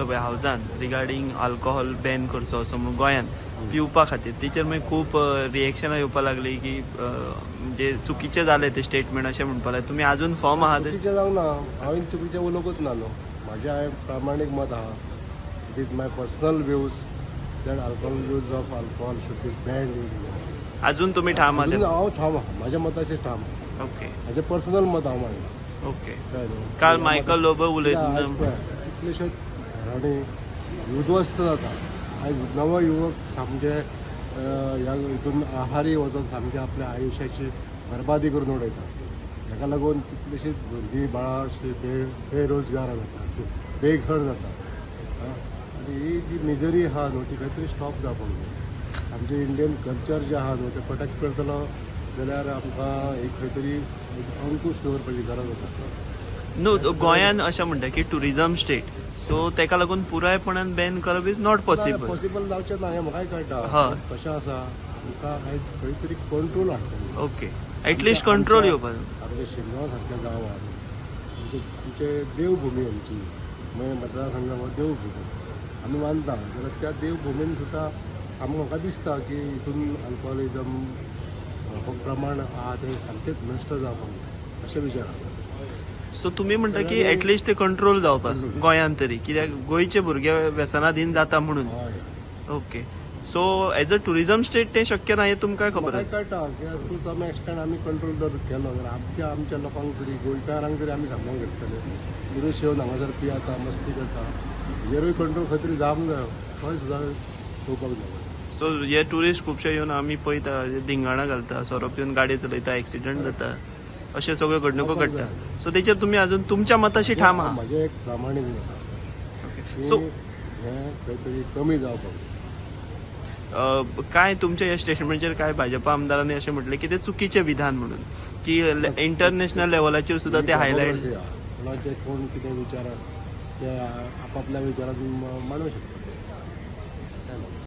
पळय हावजान regarding alcohol Ben करचो असो म्हणून गोंयान पिवपा खातीर, तेचेर मागीर खूब रिएक्शनां येवपाक लागली की म्हणजे चुकीचें जालें तें स्टेटमेंट अशें म्हणपाक लागलें. तुमी अजून फर्म आहात? चुकीचें जावंक ना, हांवें चुकीचें उलोवंकूच ना न्हू. म्हाजें हांवें प्रामाणीक मत आहा. It is my personal views that alcohol, use of alcohol should be banned in Goa. अजून तुमी ठाम आहात? हांव ठाम आहा, म्हाज्या मताचेर ठाम आहा. म्हाजें पर्सनल मत हांव मांडलां. कळ्ळें न्हू? काल मायकल लोबो उलयतना आयज पळय कितलेशेच घरांनी उद्ध्वस्त जाता. आयज नवो युवक सामके ह्या हितून आहारी वचून सामके आपल्या आयुश्याची बरबादी करून उडयता. हेका लागून कितलीशींच भुरगीं बाळां अशीं बेरोजगार जाता, बेघर जाता. आनी ही जी मिजरी आहा न्हू ती खंय तरी स्टॉप जावपाक जाय. आमचें इंडियन कल्चर जें आहा न्हू तें प्रोटेक्ट करतलो जाल्यार आमकां एक खंय तरी अंकूश दवरपाची गरज आसा. न्हू, गोंयान अशें म्हणटा की टुरिझम स्टेट, सो तेका लागून पुरायपणान बॅन करप is not possible. Possible जावचें ना हें म्हाकाय कळटा. कशें आसा, आमकां आयज खंय तरी कंट्रोल हाडटलें. एटलिस्ट कंट्रोल येवपाक. आमच्या शिरगांव सारक्या गांवांत आमचे देवभुमी, आमची मयें मतदारसंघ हो देवभुमी आमी मानता, जाल्यार त्या देवभुमीन सुद्दां आमकां म्हाका दिसता की हितून अल्कोहोलिजम हो प्रमाण आहा तें सामकेंच नश्ट जावपाक जाय अशें विचार आसा. सो तुमी म्हणटा की एटलिस्ट ते कंट्रोल जावपाक गोंयांत तरी, कित्याक गोंयचे भुरगे व्यसनाधीन जाता म्हणून. So as a tourism state तें शक्य ना हें तुमकां खबर आसा? कळटा की टू सम एक्सटेंट आमी कंट्रोल जर केलो जाल्यार आमच्या आमच्या लोकांक तरी, गोंयकारांक तरी आमी सांबाळूंक शकतले. टुरिस्ट येवन हांगासर पियेता, मस्ती करता, हेजेरूय कंट्रोल खंय तरी जावंक जायो, थंय सुद्दां पळोवपाक जाय. सो हे टुरिस्ट खुबशे येवन आमी पळयता धिंगाणां घालता, सोरो पिवन गाडी चलयता, एक्सिडंट जाता, अशे सगळ्यो घडणुको घडटा. सो तेचेर तुमी अजून तुमच्या मताशी ठाम आहा? म्हजें एक प्रामाणीक मत आहा. सो हें खंय तरी कमी जावपाक. काय तुमच्या ह्या स्टेटमेंटाचेर काय भाजपा आमदारांनी अशें म्हटलें की ते चुकीचें विधान म्हणून, की इंटरनॅशनल लेवलाचेर सुद्दां ते हायलायट. कोणाचे कोण कितें विचार ते आपापल्या विचारात मांडू शकता.